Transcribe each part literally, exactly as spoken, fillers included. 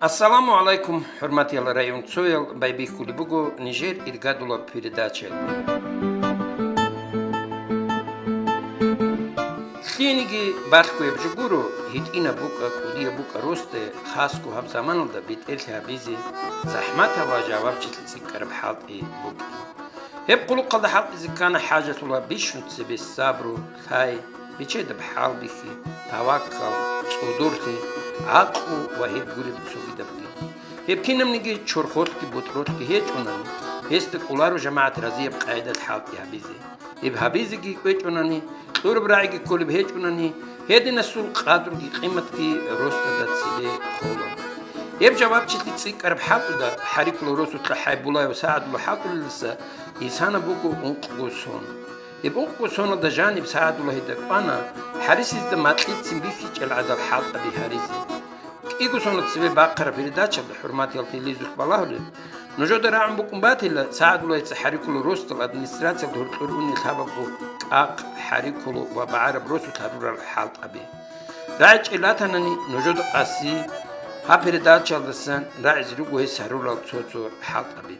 Ассаламу гӀалайкум, хӀурматиял районцоял, байбихьулеб буго нижер иргадулаб передачаялда. Лъиениги балъгояб жо гуро, гьитӀинаб букӀа, кӀудияб букӀа росде, хасго гьаб заманалда бетӀерлъи гьабизе, захӀматаб ва жавабчилъи цӀикӀкӀараб хӀалтӀи букӀин. Гьеб хъулухъалда хӀалтӀизе ккана хӀажалъула бищун цебе сабру, лъай, бечедаб хӀалбихьи, таваккал, цӀодорлъи, гӀакълу ва гьеб гуреб цогидабги. Гьеб кинабниги чорхолъги бутӀролъги гьечӀунани, гьесда кӀоларо жамагӀат разияб къайдалъ хӀалтӀи гьабизе. Гьеб гьабизеги кӀвечӀунани, кьураб рагӀиги кколеб гьечӀунани, гьединасул къадруги къиматги росдада цебе хола. Гьеб жавабчилъи цӀикӀкӀараб хӀалтӀуда хӀарикула росулъа ХӀайбулаев СагӀадула хӀалтӀулелдаса исана буго ункъго сон. Гьеб ункъго соналда жаниб СагӀадула гьеда кӀвана, хӀарисизда макьилцин бихьичӀел гӀадаб хӀалтӀаби гьаризе. КӀиго соналда цебе бахъараб передачалда, хӀурматиял телевизоралъ балагьулеб, нужеда рагӀун букӀун батила, СагӀадулаца хӀарикула росдал администрациялда гьоркьор унел лъабабго кӀахъ хӀарикулу ва багӀараб росулъ гьарурал хӀалтӀаби. РагӀичӀел ратанани нужеда къаси, гьаб передачаялдасан рагӀизе руго гьес гьарурал цо-цо хӀалтӀаби.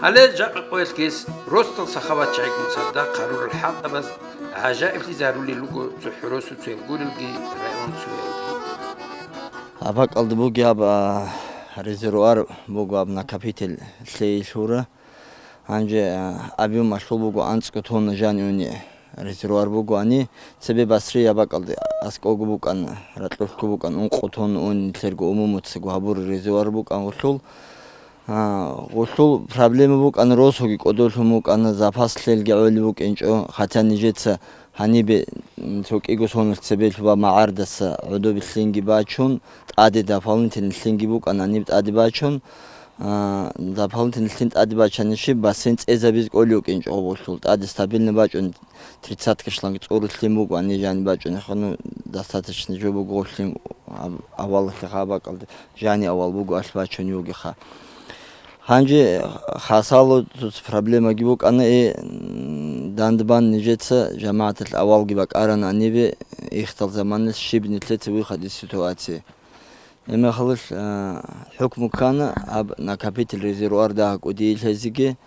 Гьале жакъа къоялъ гьес росдал сахаватчагӀигун цадахъ гьарурал хӀалтӀабаз гӀажаиблъизарулел руго цохӀо росуцоял гурелги районцоялги. Гьаб бакӀалда бугеб гьаб, а, резервуар буго гьаб накопитель лъейилъура. Гьанже, а, объем алъул буго анцӀго тонна жанивни резервуар буго гьани, цебе Басрияб бакӀалда аскӀого букӀан, ракьулъго букӀан, ункъо тонна унин лъерго умумуцаго гьабураб резервуар букӀан гъулъул. А, гъулъул проблема букӀана, росуги кӀодолъун букӀана, запас лъелги гӀолеб букӀинчӀо, хотя нижеца гьанибе, м, цо кӀиго соналъ цебелъ ва магӀардаса гӀодобе лъинги бачун, тӀаде дополнительный лъинги букӀана гьаниб тӀаде бачун, а, дополнительный лъин тӀаде бачани щиб, бассейн цӀезабиз кӀолев вукӀинчӀо гъулъул, тӀаде стабильно бачӀун, тридцаткашлъанги цӀору лъин буго, гьаниб жаниб бачӀунеха, ну, достаточно жо буго гъулъин, гьаб-, авалалъе гьаб бакӀалда, жани авал буго, алъ бачун йогеха. Гьанже хасало цо-цо проблемаги букӀана, э, м, дандбан нижеца жамагӀаталъ авалги бакӀарана гьанибе, ихтал заманалъ щиб нилъеца выход из ситуации. Гьебмехалъ, а, хӀукму ккана аб накопитель резервуар дагьа кӀудийлъизеги,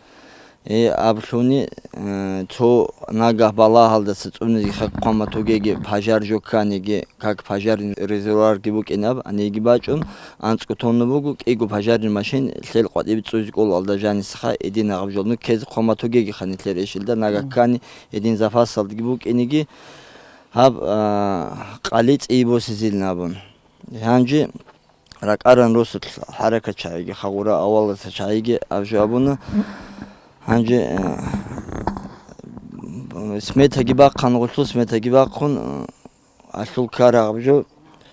э, аб лъуни, э, цо нагагь балагьалдаса цӀунизе хъван батугеги пожар жо кканиги, как пожарный резервуарги букӀин аб, гьаниги бачӀун, анцӀго тонна буго, кӀиго пожарный машин лъел къватӀибе цӀузе кӀолалда жанисеха эдин агъаб жолну ккезе хъван батугеги ханилъер эшилда нагагь ккани, эдин запасалдаги букӀиниги, гьаб, а, къали цӀийи босизилин абун. Гьанже ракӀаран росулъ хӀаракатчагӀиги, хагъура аваласа чагӀиги аб жо абуна. Гьанже, э, сметаги бахъан гъулъу, сметаги бахъун, э, алъул ккара гьаб жо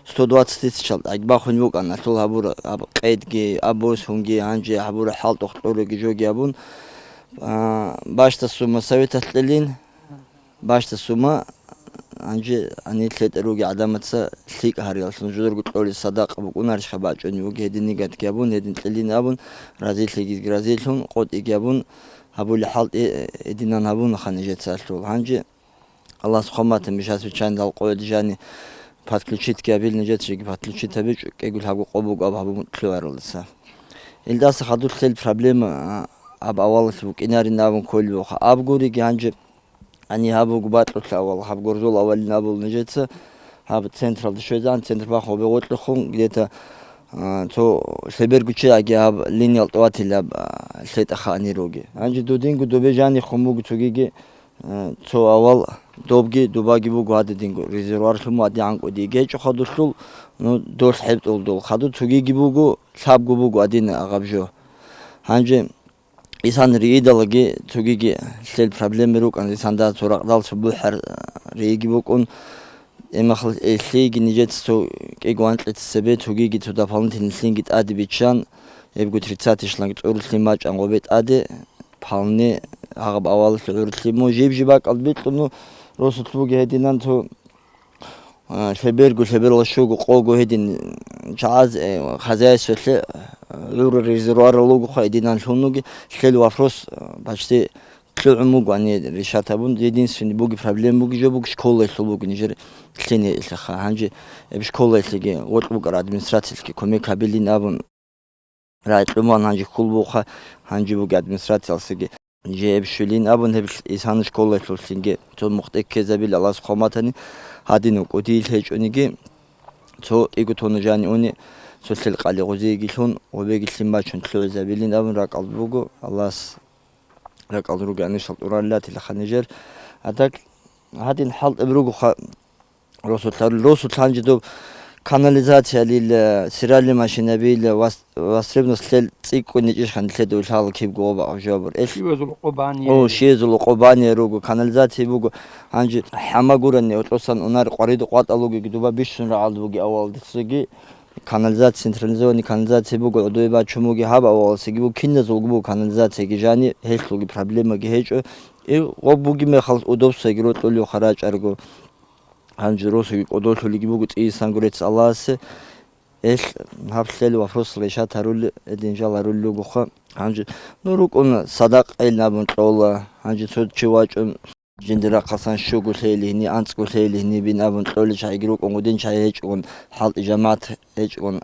сто двадцать тысячал тӀаги бахун букӀан, алъул гьабура, гьаб къедги, аб босунги, гьанже гьабура хӀалтӀухъ кьураги жоги абун, а, башта сумма советалъ кьелин, Башта сумма, гьанже гьанир лъетӀа руги гӀадамаца лъикӀ гьариялъун жударго кьолел садакъа букӀунарищха бачӀунев вуги гьедин нигатги абун, гьедин кьелин абун, разилъигизги разилъун, къотӀиги абун, гьабули хӀалтӀи гьединан гьабунаха нижеца алъул. Гьанже Аллагьас хъван батани, бишас виччан далкъоялде жани подключитги гьабил нижеца жеги подключит гьабичӀо, кӀиго лъабго къо буго аб гьабун лъугӀаралдаса. Илдаса хадур лъел проблема, а, аб авалалъ букӀинарин абун кколеб буха. Аб гуриги гьанже Гьаниб гьаб буго бакьулъ авал, гьаб гурзул авалин абул нижеца, гьаб централда щвезегӀан, центр бахун гъобе гъоркьухъун, где-то, а, цо лъеберго чияги гьаб линиял тӀуватилаб, а, лъетӀа ханир руги. Гьанже дудинго добе жанихъун буго цогиги, а, цо авал добги, дубаги буго гьадидинго, резервуарлъун ва дигӀан кӀудиги гьечӀо хадулъул, ну, долъ хӀебтӀулдул. Хадур цогиги буго, лъабго буго гьадин агъаб жо. Гьанже Исан риидалаги цогиги лъел проблемаби рукӀан, исанда цо ракъдал цо бухӀар рииги букӀун, эмахал лъейги нижеца цо кӀиго анкьица цебе цогиги цо дополнительный лъинги тӀаде биччан, гьебго тридцатишланги цӀорулъин бачӀан гъобе тӀаде, палне гьагъаб авалалъе гӀурлъи му жиб-жиб бакӀалда бикьун, ну, росулъ буги гьединан цо А, лъеберго, лъеберла щуго, къого гьедин чагӀаз, э, хозяйстволъе, э, гӀур резервуарал ругоха, гьединан лъун вуги, лъел вопрос, э, почти ЛъугӀун буго гьанир решать гьабун, единственный буги проблема буги жо буго школаялъул буго нижер лъен гьелъаха. Гьанже эб школаялъеги гъоркь букӀар администрациялъги кумек гьабилин абун, рагӀи кьуман гьанже хьул буха, гьанже буги администрациялсаги. Жееб щвелин абун гьеб Исана школаялъуллъинги цо мухъде ккезабил Аллагьас хъван батани, гьадинав кӀудийл гьечӀониги, цо кӀиго тонна жани уни, цо лъел къали гъозиеги лъун, гъобеги лъим бачун лъугӀизабилин абун ракӀалда буго, Аллагьас ракӀалда ругел нушал тӀуралилатилаха нижер. Гьадак гьадин хӀалтӀаб ругоха. Росулъ гьарулел, росулъ гьанже доб канализациялил, стиральный машинабил, вас-, востребованность лъел цӀикӀкӀун гьечӀищ гьанилъеда улъала кибго гъоба гьаб жавабур. Эл-, Щивазул къо бани о, гьечӀо. Щивазул къо бани руго, канализация буго. Гьанже хӀама гурани, гьоркьосан унар къварид къватӀал ругеги, дуба бищун рагӀалда буги авалдицаги, канализация, централизованный канализация буго, гӀодобе бачун буги гьаб аваласаги буго, киназулго буго канализацияги жани, гьелъулги проблемаги гьечӀо. Ил гъоб буги мехалъ удобствояги рокьулев харачӀарго. Гьанже росуги кӀодолъулиги буго цӀийисанго рецц Аллагьасе. Эл гьаб лъел вопросал решать гьарулел, гьедин жал гьарулел ругоха. Гьанже ну рукӀун садакъайилин абун кьола. Гьанже цо чи вачӀун жиндир рахъасан щуго лъейилин гьини, анцӀго лъейилин гьини бин абун кьолел чагӀиги рукӀун, гъудин чагӀи гьечӀгун, хӀалтӀи жамагӀат гьечӀгун,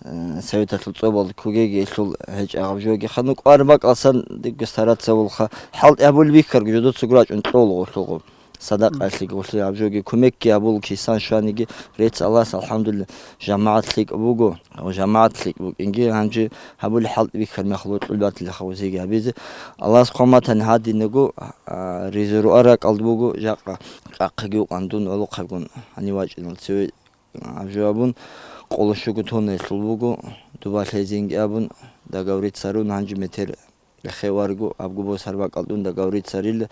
э, советалъул цӀобалда кугеги элъул гьечӀ агъаб жоги ханукъ арбакӀалсан дигго стараться волха. ХӀалтӀи гьабулеб бихьарго жодоцаго рачӀун кьола гъолъуго. Садакъаялъеги гъолъи гьаб жоги кумекги гьабул кисан щваниги рецц Аллагьас, алхӀамдулиллагь, жамагӀат лъикӀ буго, ва жамагӀат лъикӀ букӀинги гьанже гьабулеб хӀалтӀи бихьар мехалъ вокьул батилаха гъозиеги гьабизе. Аллагьас хъван батани гьадинего, а, резервуар ракӀалда буго, жакъа къахъиги вукъан дун гӀолохъабгун гьанив вачӀинал цеве гьаб жо абун, къоло щуго тоннаялъул буго, дуба лъезинги абун, договориться гьарун, гьанже метер рехе варго, абго босар бакӀалдун договориться гьарила.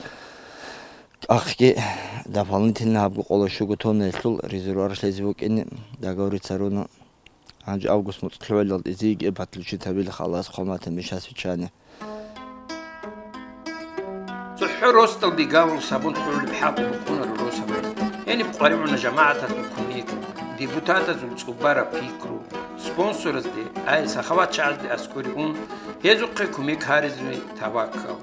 КӀахги дополнительно гьабго къоло щуго тоннаялъул резервуар лъезе букӀине договориться гьаруна. Гьанже август муцӀ лъугӀалалда изиги подключить гьабила халас хъван батани мешас виччани. ЦохӀо росдал бигавул сабун хӀурулеб хӀалтӀи букӀунаро росабаз. Гьениб къваригӀуна жамагӀаталъул кумек, депутатазул цӀубараб пикру, спонсоразде, ай сахаватчагӀазде аскӀоре ун, гьезухъе кумек гьаризе таваккал.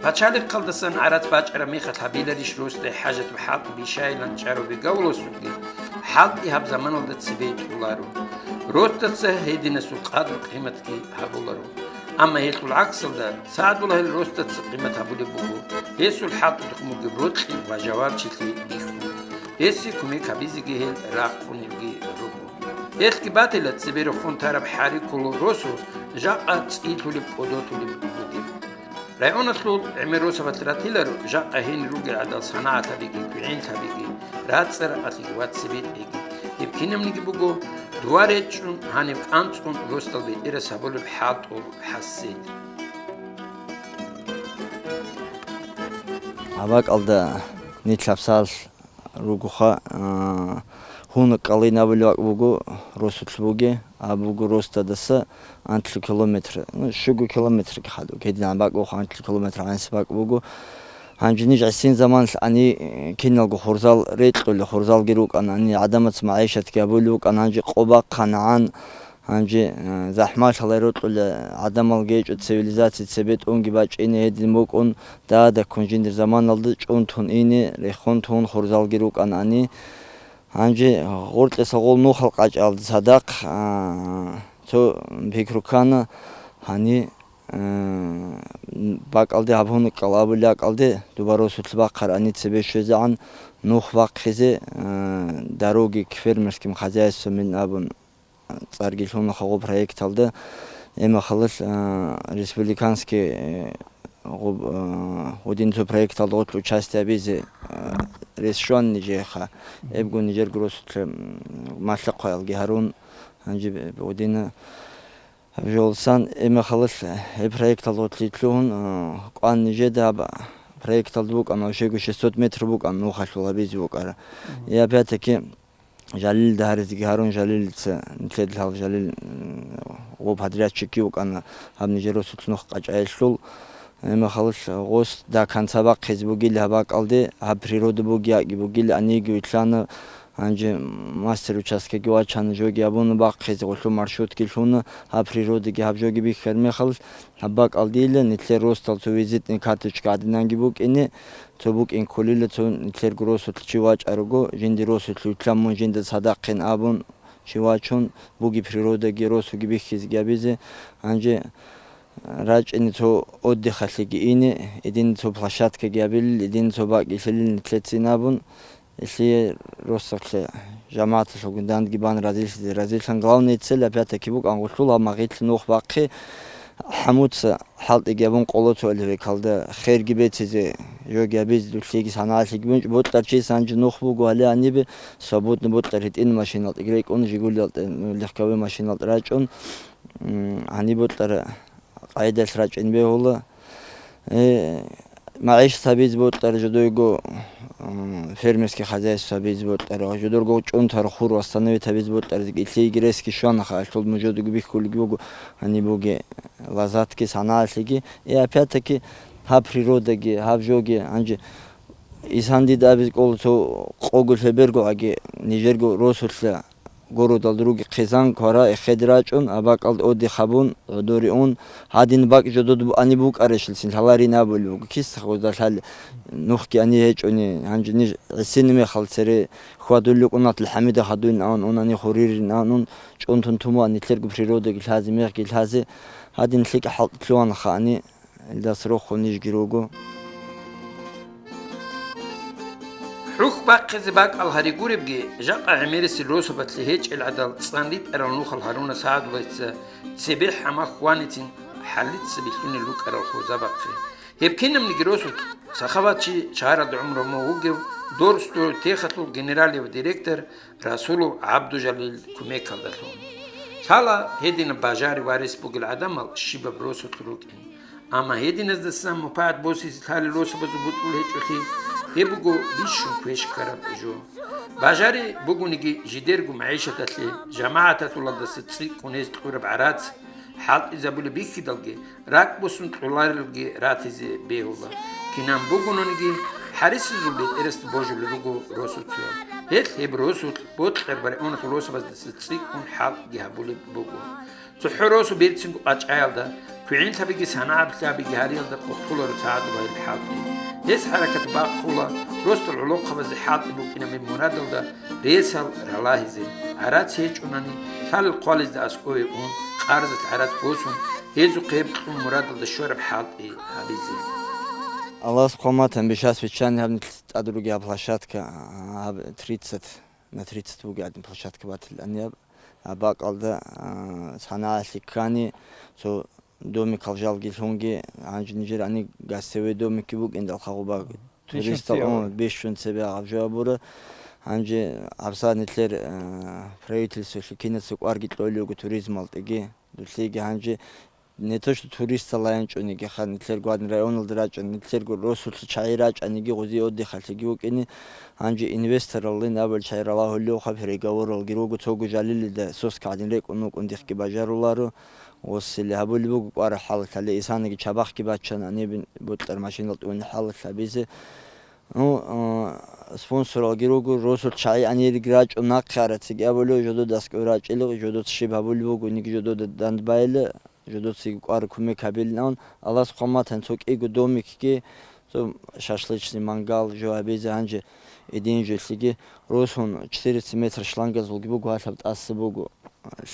Пачалихъалдасан гӀарац бачӀараб мехалъ гьабиларищ росдай хӀажатаб хӀалтӀи бищайилан чӀарав бигавуласулги, хӀалтӀи гьаб заманалда цебе тӀоларо. Росдаса гьединасул къадру-къиматги гьабуларо. Амма гьелъул гӀаксалда, СагӀдуллагьил росдаца къимат гьабулеб буго, гьесул хӀалтӀудухъ бугеб рокьи ва жавабчилъи бихьун. Гьесие кумек гьабизеги гьел рахъунелги руго. Гьелъги батила цебе рохун тараб хӀари кколо росу жакъа цӀийлъулеб кӀодолъулеб бугеб. Районалъул гӀемер росабалъ ратиларо жакъа гьенир ругел гӀадал санагӀалъабиги, гугӀинлъабиги, рацӀцӀа-ракъалъиги ва цебетӀеги. Гьеб кинабниги буго, дова речӀчӀун, гьаниб кӀанцӀун росдал бетӀерас гьабулеб хӀалтӀул хӀасил. Гьаб бакӀалда нилъ гьабсагӀат ругоха, а, Гьункалин абулеб бакӀ буго, росулъ бугеб, гьаб буго росдадаса анлъго километр, ну, щуго километрги хадуб. Гьедин бакӀ буго анлъго километр гӀанасеб бакӀ буго. Гьанже ниж гӀисин заманалъ гьаниб, э, киналго хурзал рекьула, хурзалги рукӀана, гьаниб гӀадамаца магӀишатги гьабулеб букӀана, гьанже къо бахъана гӀан, гьанже, э, захӀмалъалай рокьула, гӀадамалги гьечӀо, цивилизация цебетӀунги бачӀине гьедин букӀун, дадаккун жиндир заманалда чӀунтун ине, рехун тун хурзалги рукӀана гьаниб. Гьанже гъоркьаса гъол нухал къачӀалда цадахъ, а, цо пикру ккана, гьаниб, а, бакӀалде гьаб Гьункал абулеб бакӀалде дуба росулъ бахъараб гьаниб цебе щвезегӀан нух бахъизе, а, «Дороги к фермерским хозяйствам» абун цӀарги лъуна хъагъо проекталда. Гьеб мехалъ, а, республиканский, э, гъуб-, а, гъудин цо проекталда гъорлъ участие гьабизе, а, рес щван нижееха. Эбго нижерго росулъе, м, малъа-хъваялги гьарун, гьанже б-, гъудина гьаб жолсан, гьеб мехалъ гьеб проекталда гъорлъ лъугьун, а, кӀван нижеда гьаб проекталда букӀана, щего шестьсот метр букӀана нухалъул гьабизе букӀара. И опять-таки, Жалилида гьаризеги гьарун, Жалилица, нилъеда лъала Жалил, м, гъоб подрядчикги вукӀана, гьаб нижер росулъ нух къачӀайилъул. Гьеб мехалъ гъос до конца бахъизе бугила гьаб бакӀалде, гьаб природа бугеяги бугила, гьаниги вилълъана, Гьанже мастер участкаги вачана, жоги абуна бахъизе, гъолъул маршрутги лъуна, гьаб природаги гьаб жоги бихьараб мехалъ, гьаб бакӀалдийилан нилъер росдал цо визитный карточка гӀадинанги букӀине, цо букӀин кколила, цо нилъерго росулъ чи вачӀарого, жинди росулъ вилълъа мун жинда цадахъин абун, чи вачун, буги природаги росуги бихьизеги гьабизе. Гьанже рачӀине цо отдыхалъеги ине, гьедин цо площадкаги гьабилел, гьедин цо бакӀги лъелил нилъецин абун, гьелъие росулъе жамагӀаталъулгун дандги бан разилъизе разилъан. Главный цель опять-таки букӀан гъулъул гьаб магъилъ нух бахъи, хӀамуца хӀалтӀиги абун къоло цо элевекалда херги бецизе, жоги гьабизе, дулъиги санагӀалъиги бунчӀ. Бокьар чияс гьанже нух буго гьале гьанибе, свободно бокьар гьитӀин машиналда рекӀун, Жигулиялда, легковой машиналда рачӀун, м, гьаниб бокьар къайдалъ рачӀин бегьула. Э, магӀишат гьабизе бокьар жодойго, м, фермерский хозяйство гьабизе бокьар, жодорго чӀунтар хур восстановить гьабизе бокьар, итлъиги резги щванаха, алъул мужодого бихьулги буго, гьаниб буги лазатги, санагӀалъиги. И опять-таки гьаб природаги, гьаб жоги, гьанже исан дида абиз кӀола цо къого лъеберго гӀаги, нижерго росулъа городалда руги хъизан, квара, эхеде рачӀун, абакӀалда отдых гьабун, гӀодоре ун, гьадин бакӀ жодод буани букӀаращилсин лъаларин абулеб буго, киса гъозда лъале, нухги ани гьечӀони, гьанже ниж гӀисин мехал цере хьвадулликъунат ЛхӀамида хадуйин аун, унани хуририн аун, ун, чӀунтун тумуан нилъерго природаги лъазе, мехги лъазе, гьадин лъикӀа хӀалтӀи лъугьанаха ани. Илдас рохун нижги руго. ХӀухь бахъизе бакӀал гьаригуребги, жакъа гӀемерисел росабалъе гьечӀел гӀадал цӀан ритӀарал нухал гьаруна СагӀадуллаца цебе хӀама хьваницин хӀалица билълъунел рукӀарал хурзабахъе. Гьеб кинабниги росулъ сахаватчи, шагьаралда гӀумру гьабун вугев, дор-стор техалъул генералияб директор Расулов ГӀабдужалил кумекалдалъун. Лъала гьединаб бажари варес бугел гӀадамал щибаб росулъ рукӀин. Амма гьединаздасан мупагӀат босизе лъалел росабазул бутӀрул гьечӀолъи, гьеб буго бищун квеш ккараб жо. Бажари бугониги жидерго магӀишаталъе, жамагӀаталъулалдаса цӀикӀкӀун гьез кьураб гӀарац хӀалтӀизабулеб бихьидалги, ракӀ босун кьоларелги ратизе бегьула. Кинаб бугониги, гьарисезул бетӀерасда божулел руго росуцоял. Гьелъ гьеб росулъ бокьараб районалъул росабаздаса цӀикӀкӀун хӀалтӀиги гьабулеб буго. ЦохӀо росу берцинго къачӀаялда, квегӀинлъабиги санагӀаблъабиги гьариялда къотӀуларо СагӀадуллагьил хӀалтӀи. Гьес хӀаракат бахъула, росдал гӀолохъабазе хӀалтӀи букӀинабин мурадалда ресал ралагьизе. ГӀарац гьечӀунани, лъалел хъвалезда аскӀове ун, къарзалъ гӀарац босун, гьезухъе гьеб кьун мурадалда щвараб хӀалтӀи гьабизе. Аллагьас хъван батани, бищас виччани гьаб нилъ тӀад ругеб гьаб площадка, гьаб тридцать на тридцать бугеб гӀадин площадка батилани гьаб. Гьаб бакӀалда, а, санагӀалъи ккани, цо домикал жалги лъунги, гьанже нижер гьаниб гостевой домикги букӀиндал хагъубаги. Бищун Туристал, цебе о, абура. Бищун цебе гьаб жо абура. Гьанже гьабсагӀат нилъер, а, правительстволъи кинаца кӀварги кьолев вуго туризмалдеги. Дуцлъиги гьанже не то что туристал янчӀониги ха, нилъер гвадин районалда рачӀани, нилъерго росулъа чагӀи рачӀаниги, гъузи отдыхалъеги вукӀине, гьанже инвестораллин абал чагӀи ралагьулев ха, переговоралги руго, цого жалилида соска гӀадин рекӀун вукӀун дихъги бажаруларо. Гъосили гьабулеб буго кӀвара хӀалалъали, исаниги чабахъги бачана, гьаниб бокьар машиналда уни хӀалалъ гьабизе. Ну, а, спонсоралги руго, росулъ чагӀи гьаниреги рачӀун нахъе арациги абулев, жододасги рачӀила, жодоца щиб гьабулеб буго, гьениги жодода дандбайила. Жодоцаги кӀвар кумек гьабилин абун, Аллагьас хъван батани, цо кӀиго домикги, цо шашлычный мангал жо гьабизе гьанже, гьедин жолъиги росун четыреста метр шлангазулги буго, гьалаб тӀаса буго,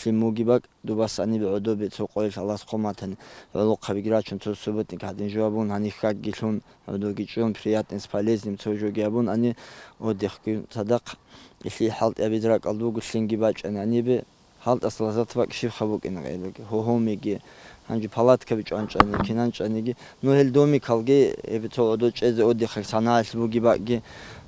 лъим муги бакӀ, дубаса гьанибе гӀодобе цо къоялъ Аллагьас хъван батани, гӀолохъабиги рачун, цо субботник гьадин жо абун, гьанихьагги лъун, гӀодоги чӀун, приятный с полезным цо жоги абун, гьани отдыхги цадахъ, илъи хӀалтӀи гьабизе ракӀалда буго, лъимги бачӀани гьанибе, ХӀалтӀас лазат бакӀ щибха букӀина гӀелоги, гьогьомиги, гьанже палаткаби чӀванчӀани, кинанчӀаниги. Ну, гьел домикалги, гьеб цо гӀодо чӀезе отдыхалъ санагӀалъ буги бакӀги,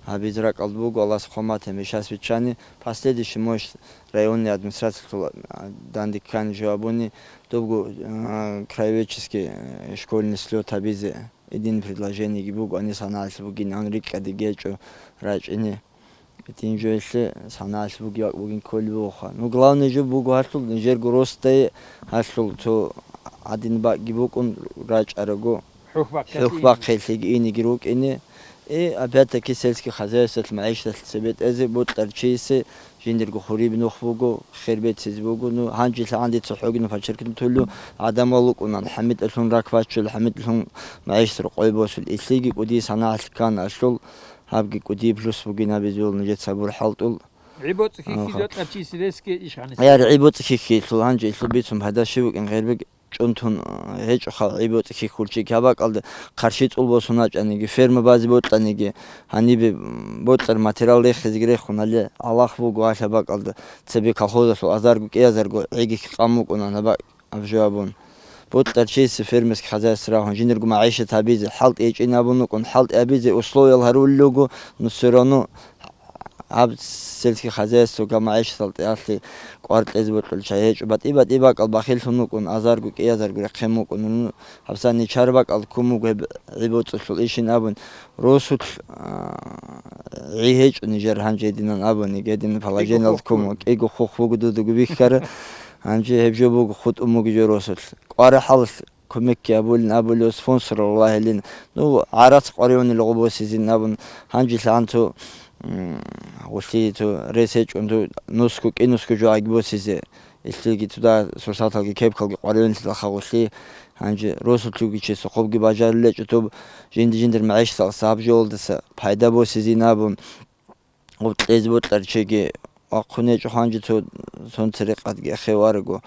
гьабизе ракӀалда буго, Аллагьас хъван батани, бищас виччани, последующий можешь районный администрациялъул, а, данде ккани жо абуни, добго, а, краеведческий, э, школьный слёт гьабизе, гьедин предложениеги буго, гьанир санагӀалъ бугин, гьанир рикӀкӀадиги гьечӀо рачӀине. Гьедин жо гьелъе санагӀалъ бугеб бакӀ бугин кколеб бугоха. Ну, главный жо буго гьалъул, нижерго росдае гьалъул цо гьадин бакӀги букӀун рачӀараго, ХӀухь бахъиялъе хӀухь ине. Бахъиялъеги инеги рукӀине, Э, опять-таки, сельский хозяйстволъ, магӀишаталъ цебетӀезе бокьарав чиясе жиндирго хуриб нух буго, хер беццизе буго. Ну, гьанже лъагӀан дица хӀогин подчеркнуть гьулев, гӀадамал вукӀунан, хӀамитӀалъун рак баччул, хӀамитӀалъун магӀишат рокъой босул, илъиги кӀудияс гьанагӀалъ кканалъул, гьабги кӀудияб плюс бугин абизул нужеца гьабур хӀалтӀул. ГӀи боцӀи хихьизе Аха. Бокьарав чиясе ресги иш гьаниса. Яр гӀи боцӀи хихьилъул, гьанже илъул бицун пайда щиб букӀин гьербиг чӀунтун гьечӀоха гӀи боцӀи хихьулчи гьаб бакӀалда, хъарщи цӀул босун гьачӀаниги, ферма базе бокьаниги, гьанибе бокьар материал рехизеги рехун, гьале гӀалахъ буго гьалъа бакӀалда, цебе колхозалъул азарго кӀиазарго гӀиги къан букӀунан гьаб-, гьаб жо абун. Бокьарав чиясе фермерский хозяйство рагьун, жиндирго магӀишат гьабизе, хӀалтӀи гьечӀин абун вукӀун, хӀалтӀи гьабизе условиял гьарулел руго, но всё равно гьаб сельский хозяйствога магӀишаталъе кӀвар кьезе бокьулел чагӀи гьечӀо. БатӀи-батӀи бакӀал бахиллъун вукӀун, азарго, кӀиазарго рехъен букӀун. Ну, гьабсагӀат нечар бакӀал ккун буго гьеб гӀи боцӀулъул ишин абун, росулъ, а, гӀи гьечӀо нижер гьанже гьединан абуни, гьединан положениялда ккун буго, кӀиго хухь буго дудаго бихьара. Гьанже гьеб жо буго, хутӀун буго жо росулъ. КӀвара хӀалалъ кумекги гьабулин абулев, спонсорал вагьилин. Ну, гӀарац къваригӀунел гъо босизин абун, гьанже лъагӀан цо, м, гъулъи цо рес гьечӀун, цо нусго, кӀинусго жо гӀаги босизе. Илъилги цо дагь сурсаталги кепкалги къваригӀунелъидалха гъулъи. Гьанже росулъ вугев чи сухъубги бажарулел гьечӀо, тоб жинди-жиндир магӀишаталъ гьаб жоялдаса пайда босизин абун. Гъуб кьезе бокьарав чиги вахъун гьечӀо гьанже цо, цо церекъадги ахев варго,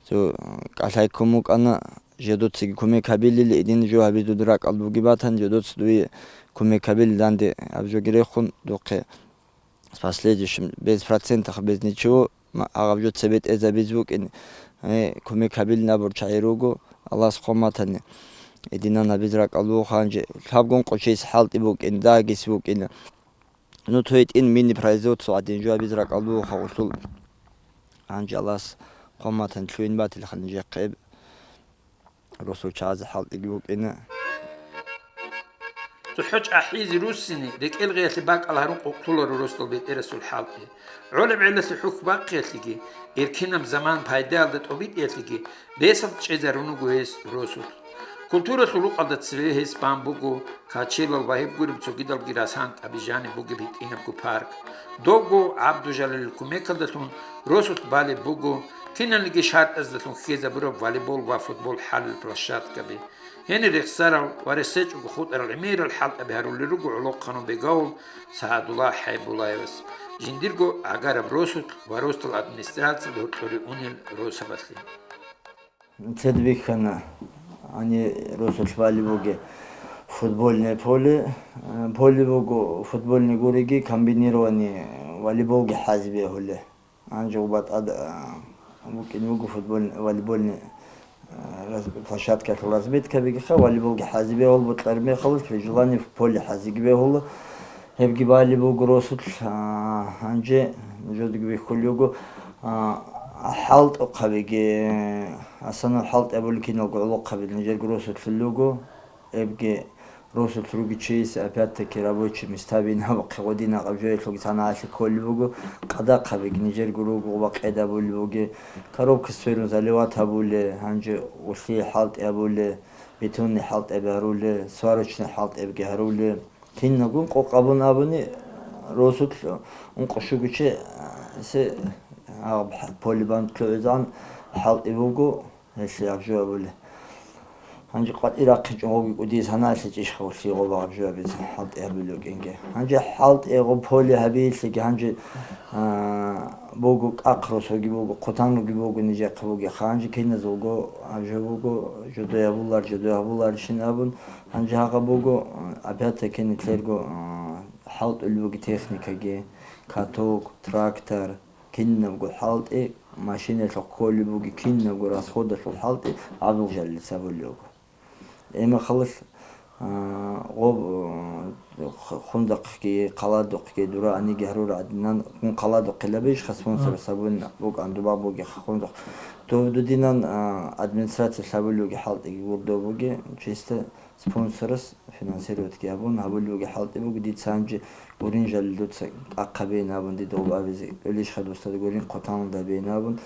цо кӀалъай ккун букӀана, жидецаги кумек гьабилили, гьедин жо гьабизе дуда ракӀалда бугеб батани, жидеца дуе кумек гьабилили данде гьаб жоги рехун духъе. С последующим, без процентов, без ничего, ма-, гьаб жо цебетӀезабизе букӀин, э, кумек гьабилин абурал чагӀи руго, Аллагьас хъван батани. Гьединан гьабизе ракӀалда буго гьанже, лъабгун къо чиясе хӀалтӀи букӀин, дагьаб букӀин. Ну, цо гьитӀин мини-производство гӀадин жо гьабизе ракӀалда буго гъулъул. Гьанже Аллагьас хъван батани, лъугӀин батилаха нижехъе гьеб росул чагӀазе хӀалтӀиги букӀина. ЦохӀо чӀахӀизе руссине, рекӀел гъиялъе бакӀал гьарун къукълъуларо росдал бетӀерасул хӀалтӀи. ГӀолеб гӀелалъе хӀухь бахъиялъеги, эркинаб заман пайдаялда тӀобитӀиялъеги ресалъ чӀезарун руго гьес росулъ. Культуралъул рукъалда цеве гьес бан буго качелал ва гьеб гуреб цогидалги расанкъаби жаниб бугеб гьитӀинабго парк. Довго ГӀабдужалилил кумекалдалъун росулъ балеб буго киналниги шартӀаздалъун хьезабураб волейбол ва футбол хӀалил площадкаби. Гьенир рехсарал ва рес гьечӀого хутӀарал гӀемерал хӀалтӀаби гьарулел руго гӀолохъанав Бегавул СагӀадуллагь ХӀайбуллаевас, жиндирго гӀагараб росулъ ва росдал администрациялда гьоркьоре унел росабалъе. Цеде бихьана, гьанир росулъ балеб буго футбольное поле, э, поле буго, футбольный гуриги, комбинированный волейболги хӀазе бегьулел. Гьанже гъоб батӀа, а, букӀине буго футбольный, волейбольный, а, раз-, площадкалъул разметкабигиха, волейболги хӀазе бегьула, бокьараб мехалъ при желании в поле хӀазеги бегьула. Гьебги балеб буго росулъ, а, гьанже нужедаги бихьулеб буго, а, хӀалтӀухъабиги, асанаб хӀалтӀи абулеб киналго гӀолохъаби нижерго росулъул руго. Гьебги росулъ ругев чиясе опять-таки рабочие места бин гьабухъе гъодин гьаб жоялъулги цанагӀалъи кколеб буго, къадахъабиги нижерго руго, бакъида абулеб буго, коробка сверун заливать гьабулеб, гьанже улъие хӀалтӀи абулеб, бетонный хӀалтӀи гьарулеб, сварочный хӀалтӀи гьарулеб. Киналгун къокъ абун абуни, росулъ ункъо-щуго чи, се, гьаб поле бан лъугӀизегӀан хӀалтӀи буго. Гьелъие гьаб жо абулеб. Гьанже къватӀир рахъинчӀого гъоги кӀудияс гьаналъе чӀищха улъие гъоб гьаб жо абизе хӀалтӀи гьабулев вукӀинги. Гьанже хӀалтӀи гъоб поле гьабиялъеги гьанже, а, буго кӀахъ росоги буго, хъутан руги буго нижехъе бугеха. Гьанже киназулго гьаб жо буго, жодой гьабулар, жодой гьабуларищин абун. Гьанже гьагъа буго, а, опять-таки нилъерго, а, хӀалтӀулеб буго техникаги, каток, трактор, кинабго хӀалтӀи, машиналъухъ кколеб буго, кинабго расходалъул хӀалтӀи гӀадул жаллица абулеб буго. Гьеб мехалъ, а, гъоб, а, Хундахъги, Хъаладухъги, дура гьаниги гьарурал гӀадинан, гун Хъаладухъ илабищха спонсор сабун букӀан, дуба бугеха Хундахъ. Дов дудинан, а, администрациялъ гьабулеб буго хӀалтӀиги гурдо буго, чисто спонсорас финансировать гьабун гьабулеб буго хӀалтӀи буго, дица гьанже гурин жалил дуца кӀахъабейин абун дида гъоб абизе кӀолищха, дусда гурин хъутаналда бейин абун.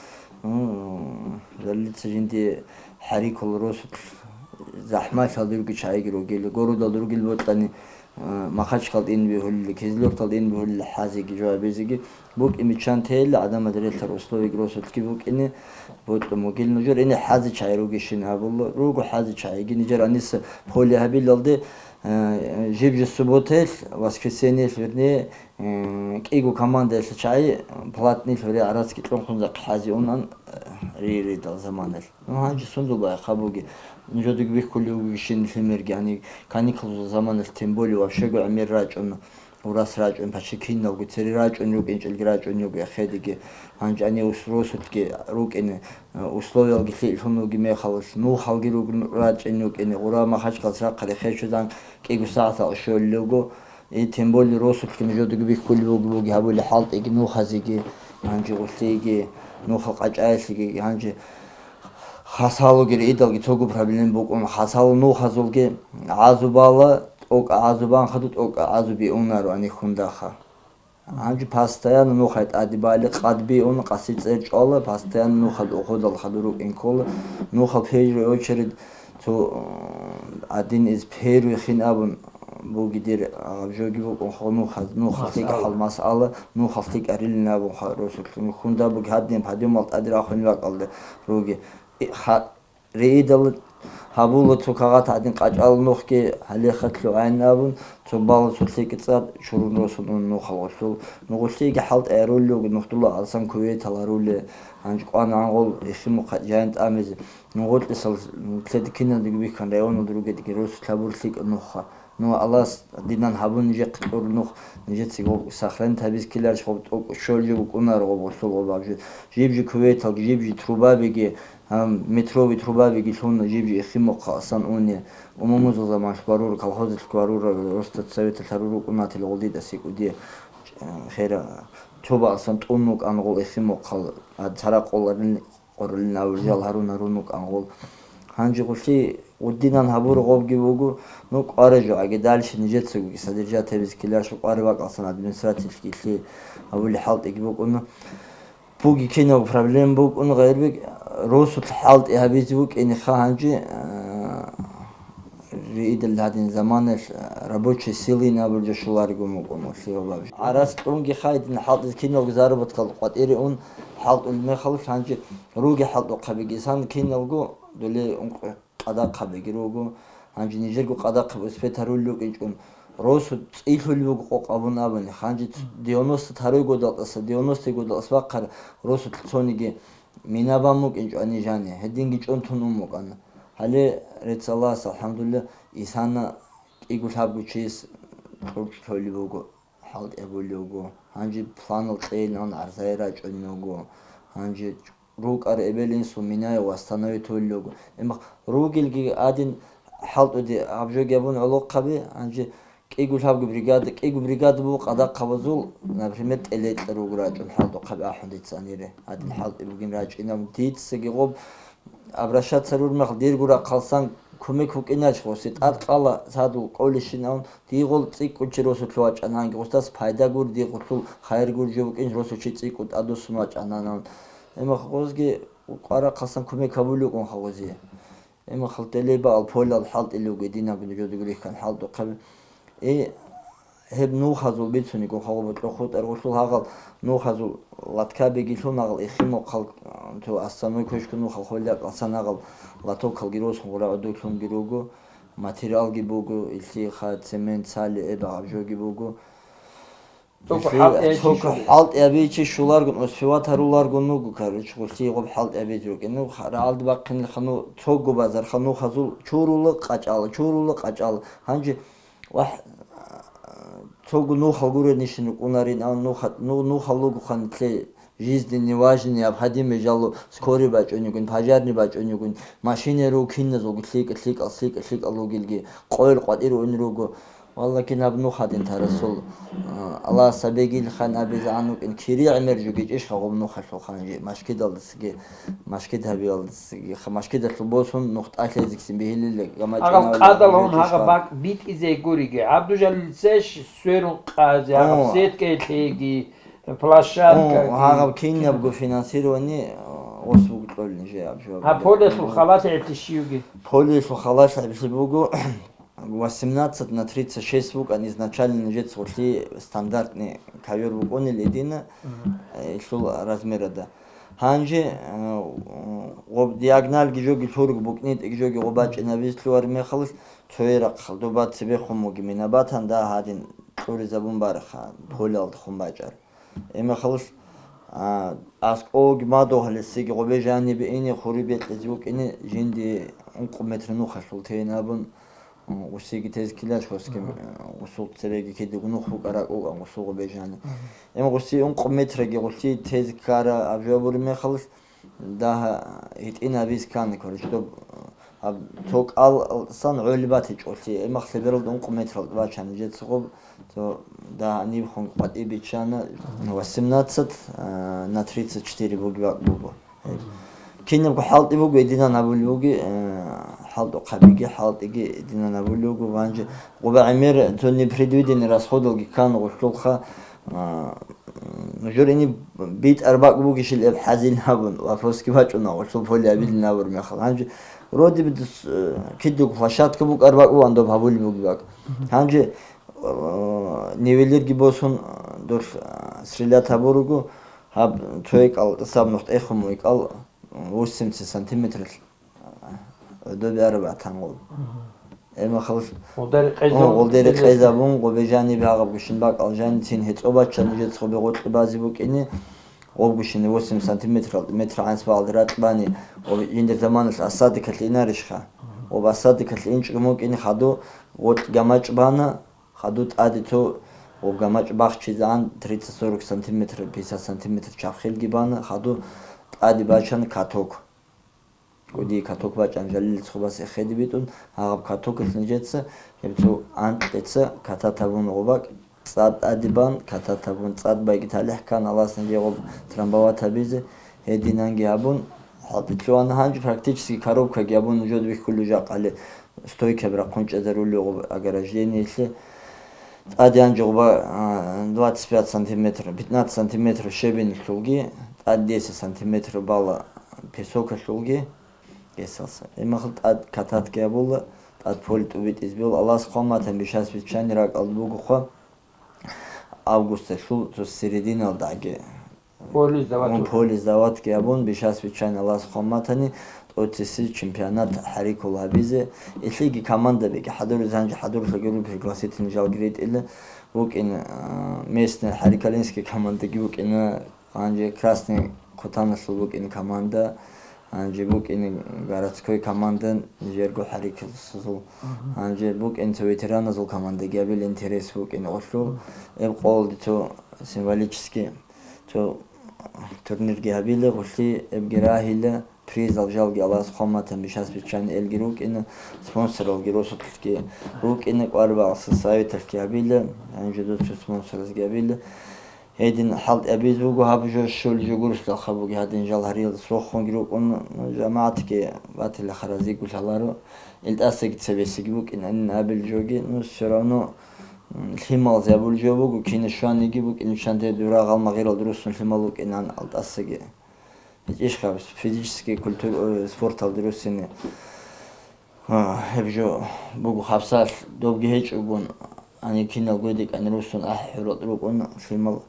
Ну, жалилица жинди хӀарикул росулъ, захӀмалъалда руги чагӀиги ругел, городалда ругел бокьани, Махачкалда ин бегьулила, Кизлёрталда ин бегьулила хӀазиги жо гьабизеги. БукӀин биччан тейилла гӀадамазда релълъарал условияги росулъги букӀине, бокьун бугил нужер, ине хӀази чагӀи ругищин гьабула, руго хӀази чагӀиги нижер гьаниса поле гьабилалде, э, жиб-жи субботаялъ, воскресеньеялъ, вернее, э, кӀиго командаялъ чагӀи платнилъ, вере, гӀарацги кьунхъунзахъ хӀази унан, э, риридал заманалъ. Ну, гьанже сундул байхъа буги, нужедаги бихьулев вугищин лъимерги, гьаниб каникулзул заманалъ, тем более, вообще-го гӀемер рачӀун. Урас рачӀун, паче киналго цере рачӀун рукӀинчӀелги рачӀун руго эхедиги, гьанже ани ус-, росулъги рукӀине, э, условиялги лъикӀлъун руги мехалалъ, нухалги руг-, рачӀин рукӀине, гъура Махачкалас рахъа рехе щвезан кӀиго сагӀатал щолел руго, и тем более росулъги нужедаги бихьулеб буги, буги гьабулеб хӀалтӀиги нухазеги, гьанже гъулъиги, нухал къачӀаялъеги, гьанже хасалуги рейдалги цого проблем букӀун, хасалу нухазулги гӀазубала, тӀокӀа гӀазубан хаду, тӀокӀа гӀазуби унаро ани хундаха. Гьанже постоянно нухай тӀаде бали къадби ун, къаси цӀер чӀвала, постоянно нухал уходал хаду рукӀин ккола, нухал первый очередь цо, м, один из первый хин абун буги дир, а, жоги букӀун хо нухал, нухал лъикӀа хӀал масъала, нухал лъикӀарилин абун ха-, росулъ хунда буги гьадин подъёмал тӀаде рахун вакӀалда руги. И ха-, Рейдал гьабула цо кагъат гьадин къачӀал нухги гьалихъа лъугӀайин абун, цо бала цо лъикӀ цӀад чурун росун ун нухал гъолъул. Нугъулъиги хӀалтӀи гьарулел руго, нухдула алсан куветал гьаруле, гьанж къван гӀангъул ихимухъа жайн тӀамизе. Нугъулъисал лъед киналдаги бихьан районалда ругедги росулъ гьабур лъикӀ нуха. Ну, Аллагьас динан гьабун нижехъе кьур нух, нижецаго сохранить гьабиз ккеларищ гъоб тӀокӀ щолжи букӀунаро гъоб гъолъул гъоб абжи. Жиб-жи куветалги, жиб-жи трубабиги, гьам, метровый трубабиги лъун, жиб-жи ихимухъа асан уни, умумузул заман хьварура, колхозил хьварура, Росстатсоветалъ гьарурукӀунатил гъолдидас икӀуди, хера, цоба асан тӀун вукӀан гъол ихимухъал, а, царакъуларин къоролин авружал гьарун-гьарун вукӀан гъол. Гьанже гъулъи гъудинан гьабур гъобги буго, ну, кӀвара жо, аги дальше нижецаго содержать гьабиз ккеларищ кӀвара вакӀалсан администрациялъги лъи гьабули хӀалтӀиги букӀуна. Буги кинаб проблем букӀун гъайрбек, росулъ хӀалтӀи гьабизе вукӀиниха гьанже, а, Риидал гьадин заманалъ, а, рабочий силин абулчӀа щуларигун вукӀун улъи ва баб. Гьарас кьунги хайдин хӀалтӀизе киналго заработкал къватӀире ун хӀалтӀул мехалъ гьанже руги хӀалтӀухъабиги сан киналго доле ункъ къадахъабиги руго. Гьанже нижерго къадахъаб успет гьарулел рукӀинчӀун росу цӀилъулеб буго къокъ абун абуни. Гьанже девяносто второй годалдаса, девяностый годалас бахъараб росулъ цониги Минабан букӀинчӀо ани жани, гьединги чӀунтун ун букӀана. Гьале, рецц Аллагьас, алхӀамдулиллагь, исана кӀиго-лъабго чияс кьуркьлъулеб буго, хӀалтӀи гьабулеб буго. Гьанже планал кьейилан гӀарзае рачӀунеб буго. Гьанже рукӀар эбел-инсул минае восстановить гьулеб буго. Эмах ругелги гьадин хӀалтӀуде гьаб жоги гьабун гӀолохъаби, гьанже КӀиго-лъабго бригада, кӀиго бригада буго къадахъабазул, например, тӀелекьа руго рачӀун хӀалтӀухъаби ахӀун дица анире. Гьадин хӀалтӀи бугин рачӀинаб. Дицаги гъоб обращаться рурмахъ дирго рахъалсан кумек букӀинач гъосе. ТӀад кьала садул кӀолищинавун, дигъул цӀикӀкӀун чи росулъ вачӀананги, гъосдас пайда гур, дигъулъул хайр гур жо букӀин росу чи цӀикӀкӀун тӀадуссун вачӀананавун. Эмах гъозги къварахъалсан кумек гьабулев кӀун хагъузе. Имахъал телебаал полал хӀалтӀилев гединаб жодуги рихьан хӀалтӀухъаби. И гьеб нухазул бицунего хагъуба кьохутӀар гъулъул гьагъал нухазул латкабиги лъун гьагъал ихимухъал, то основной кочку нухал холякъалсан гьагъал латокалги росун гъура гӀодулъунги руго, материалги буго, илъиха, цемент, цали, эбагъаб жоги буго. Цого хӀалтӀи гьечи Цого щуго. ХӀалтӀи гьабичи щуларгун, успевать гьаруларгун вуго, короче, гъулъи гъоб хӀалтӀи гьабизе рукӀин. Ну, ха-, рагӀалда бахъинилха, ну, цого базарха нухазул чурула къачӀала, чурула къачӀала. Гьанже, вахь, цого нухал гуренищин рукӀунарин, а нуха-, ну, нухал лугоха нилъе жизненно важный, необходимый жало скорый бачӀунигун, пожарный бачӀунигун, машина руго киназулго лъикӀа, лъикӀал, лъикӀа, лъикӀал ругелги, къойил къватӀир уин руго. Валлагь, кинаб нух гьадин тарасул, а, Аллагьас гьабегил хан абизагӀан вукӀин, кири гӀемер жугичӀищ гьагъуб нухалъул хан жи, машгидалдасаги, машгид гьабиялдасаги, ха-, машгидалъул босун нух тӀалъезегцин бегьилила, гамачӀ Гьагъаб инавлла къадалгьун жугичӀищ гьагъаб гьаб. БакӀ битӀизегуриги, гӀабдужалилцеш сверун къазе, гьагъаб О. Сеткаялъеги, площадкаги. О, гьагъаб кинабго финансирование, а, гъос буго кьолин жи аб жо. Гьаб полелъул халалъи гӀеплъи щивги? Полелъул халалъи гӀеплъи буго. восемнадцать на тридцать шесть вукӀан изначально нижеца гъулъи стандартный ковёр букӀунел гьедина, Мгм. э, илъул размерада. Гьанже, э, гъоб диагоналги жоги лъург букӀнитӀги жоги гъоб бачӀинабизе лъугьар мехалъ, цояй рахъ доба цебехун буги мина батан, да, гьадин кьуризабун бараха, полялда хун бачӀар. Гьебмехалъ, а, аскӀовги мадугьалесиги гъобе жанибе ине, хури бекьизе букӀине, жинди ункъо метр нухалъул тейин абун, м, гъусиги тез ккелаш гъосги, Мгм. м, гъусул цереги кидего нух букӀараб букӀан гъусул гъобе жани. Мгм. Гьеб гъуси ункъо метраги гъулъи тез ккара абжуа бури мехалъ, дагь гьитӀинабиз ккани, короче, доб, гьаб цо кӀал сан гӀоли батичӀолъи, гьебмехалъ лебералда ункъо метрал бачани жеца гъоб, цо дагь ниб хун къватӀи биччана, восемнадцать, а, на тридцать четыре буги бакӀ буго. Кинабго хӀалтӀи буго, гьединан гьабулеб буги, а, хӀалтӀухъабиги, хӀалтӀиги гьединан гьабулеб буго. Ванже гъуба гӀемер цо непредвиденный расходалги ккан гъулъулха, а, Нужер гьениб битӀар бакӀ бугищил гьеб хӀазил гьабун, вопросги бачӀуна, гъолъул поле абилин абур мехалъ. Гьанже вроде бы дус, э, кидаго площадка букӀар бакӀ буган доб гьабулеб буги бакӀ. Гьанже, э, нивелирги босун, э, дулъ, э, стрелять гьабуруго, гьаб цо гьекӀал, саб нухтӀехун мугӀикӀал, э, восемьдесят сантиметралъ. Доби араб гӀатангъул. Мгм. Гьебмехалъ, Гъолдери къезабун, гъолдери къезабун, гъобе жаниб гьагъаб гущин бакӀал жаницин гьецӀо бачча нужеца гъобе гъоркье базе букӀине, гъоб гущин восемь сантиметрал, метр гӀанс багьалде ракь бани, гъоб жиндир заманалъ осадкалъе инарищха? Мгм. Гъоб осадкалъе инчӀго мукӀине хаду гъоркь гамачӀ бана, хаду тӀаде цо гъоб гамачӀ бахчизегӀан тридцать сорок сантиметр, пятьдесят сантиметр чархилги бана, хаду тӀаде бачана каток. КӀудияб каток бачӀана жалилец хубас эхеде битӀун, гьагъаб катокалъ нижеца гьеб цо анкьица катат гьабун гъобакӀ, цӀад тӀаде бан, катат гьабун, цӀад байги талихӀ ккан, алас нижее гъоб трамбовать гьабизе, гьединанги гьабун, хӀалтӀи лъугьана гьанже практически коробкаги гьабун, жо бихьулев жакъали стойкаби рахъун чӀезарулев гъоб ограждениелъе. ТӀаде гьанже гъоба, а, двадцать пять сантиметр, пятнадцать сантиметр щебеньлъулги, тӀад десять сантиметр бала песокалъулги гьесалса. Гьебмехалъ тӀад кататги гьабула, тӀад поле тӀубитӀизе бегьула. Алас хъван батани, бишас биччани ракӀалда бугохъа августалъул цо серединалдаги. Поле сдавать. Ун поле сдаватги гьабун, бишас биччани Алас хъван батани, тӀоцесей чемпионат хӀарикул гьабизе. Илъиги командабиги хӀадуризе, гьанже хӀадурлъаги руго, пригласительный жалги ритӀила букӀин, а, местный хӀарикалинский командаги букӀина, гьанже Красный Хъутаналъул букӀин команда, гьанже букӀин городской команда, нижерго хӀарикалсазул. Мгм. Гьанже букӀин цо ветераназул командаги гьабил интерес букӀин гъолъул. Мгм. Эб къолде цо символический Цо турнирги гьабила, гъулъи эбги рагьила, призал жалги Аллагьас хъван батани, бишас биччани элги рукӀина, спонсоралги росулъги рукӀина, кӀвар-багъаса советалъги гьабила, гьанже доцо спонсоразги гьабила. Гьедин хӀалтӀи абизе буго, гьаб жо щолеб жо гурищ, лъалха буги гьадин жал гьариял сохунги рукӀун, жамагӀатги батила харазиго лъаларо, илдасаги цебесиги букӀин гьанин абил жоги, ну, все равно М, лъималазе абулеб жо буго, кина щваниги букӀин, чанде дура гъалмагъирал русун лъимал вукӀинан алтӀасаги. ГьечӀищха физический культура, э, спорталде руссине. А, гьеб жо буго хабсалъ добги гьечӀогун, гьанив кинал гойдикӀани русун ахӀи-хӀурал рукӀун лъимал.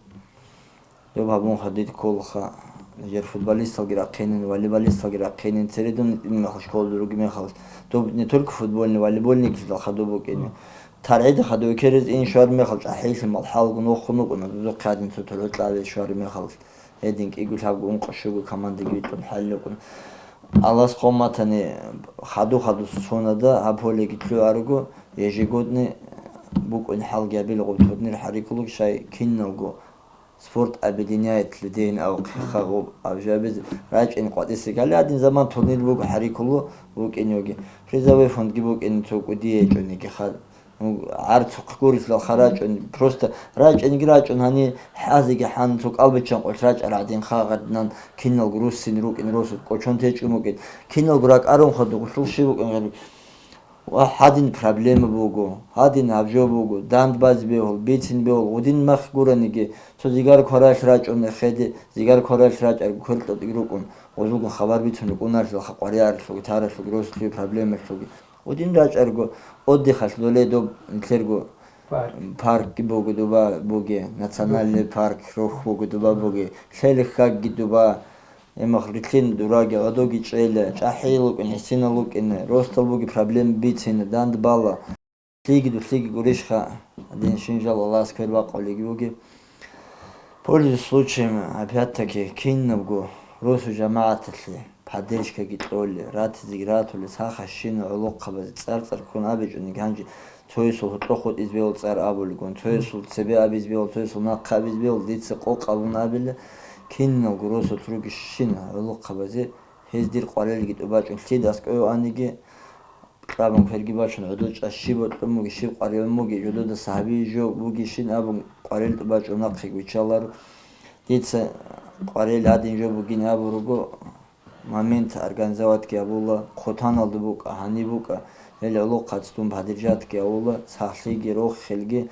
Доб гьабунха дид кколаха, жер футболисталги рахъинин, волейболисталги рахъинин, цередун имахъ школалда руги мехалъ, доб не только футбольный, волейбольный килалха доб букӀине. ТаргӀида хадув керез ин щвар мехалъ, чӀахӀиллъи малхӀалгун вохун вукӀуна, дузухъе гьадин цо тӀурхӀу кьавел щвар мехалъ. Гьедин кӀиго-лъабго, ункъо-щуго командаги витӀун хӀалил вукӀун. Алас хъван батани, хаду-хадусеб сонада гьаб полеги лъугӀарого, ежегодный букӀун хӀалги гьабила гъоб турнир хӀарикӀулги, щай киналго Спорт объединяет людей на алхъиха гъоб абжабиз рачӀин къватӀисе ккола. Гьадин заман турнир буго, хӀарикулу букӀин йоги. Призовой фондги букӀин цо кӀудияй гьечӀониги хал. Ну, гьар цохъ гурелъул хал рачӀун, просто рачӀинги рачӀун, гьани хӀазиги хӀан цо кӀалбиччан къвелъ рачӀарал гӀадин хагъаднан киналго руссин рукӀин росу кӀочон течӀун букӀин. Киналго ракӀарун хадугъулъул щиб букӀин гъеру. Ва гьадин проблема буго, гьадин гьаб жо буго, дандбазе бегьул, бицин бегьул, гъудин мах гураниги, цо зигар кваралъ рачӀун эхеде, зигар кваралъ рачӀарго кверкьутӀиг рукӀун, гъузулгун хабар бицун рукӀунарлъи, лаха къваригӀаралъуги, таралъуги, росулъуги, проблемалъуги. Гьудин рачӀарго, отдыхалъ доле доб нилъерго паркги буго дуба буги, национальный парк рохь буго дуба буги, лъелихьагги дуба, эмахъ рилълъин дураги, гӀодоги чӀела, чӀахӀиял вукӀин, гӀисинал вукӀин, росдал буги проблем бицина, дандбала. Лъиги дулъиги гурищха, дин шинжал Аллагьас квербакъулеги буги. Пользуясь случаем, опять-таки, кинабго росу жамагӀаталъе поддержкаги кьоле, ратизеги ратулес, гьаха щина гӀолохъабазе цӀар-цӀар ккун абичӀониги гьанже цоясул гьоркьохъ хутӀизе бегьул цӀар абулигун, цоясул цебе абизе бегьул, цоясул нахъа абизе бегьул, дица къокъ абун абила, киналго росулъ ругищ щина гӀолохъабазе, гьез дир къварилги тӀубачӀун лъида аскӀове аниги, кьабун кверги бачун, гӀодов чӀа щиб бокьун буги, щиб къварилан буги, жододаса гьабизе жо бугищин абун, къварил тӀубачӀун нахъе виччаларо. Дица къварил гьадин жо бугин абуруго, момент организоватьги гьабула, хъутаналда букӀа, гьаниб букӀа, гьел гӀолохъац дун поддержатьги гьавула, сахлъиги, рохелги,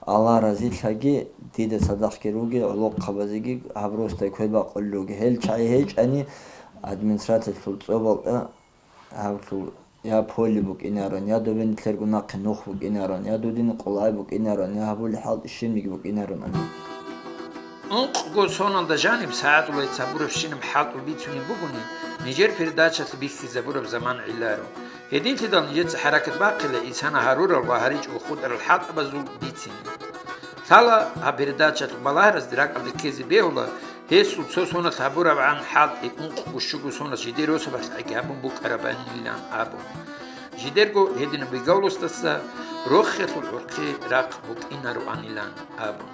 Аллагь разилъаги, дида цадахъги руги, гӀолохъабазеги гьаб росдай квербакъулел руги. Гьел чагӀи гьечӀани, администрациялъул цӀобалда гьавлъул я поле букӀинаран, я добе нилъерго нахъе нух букӀинаран, я дудин къулай букӀинаран, я гьабулеб хӀалтӀи щибниги букӀинаран абун. Ункъго соналда жаниб СагӀадуллайица гьабурабщинаб хӀалтӀул бицунеб бугони, нижер передачалъе бихьизабураб заман гӀилларо. Гьединлъидал нижеца хӀаракат бахъила исана гьарурал ва гьаричӀого хутӀарал хӀалтӀабазул бицине. Лъала гьаб передачалъ балагьаразде ракӀалде ккезе бегьула, гьесул цо соналъ гьабурабгӀан хӀалтӀи ункъго щуго соналъ жидер росабалъ гӀаги гьабун букӀарабанилан абун. Жидерго гьединаб бигалдаса рохелъул гӀурхъи рахъ букӀинароанилан абун.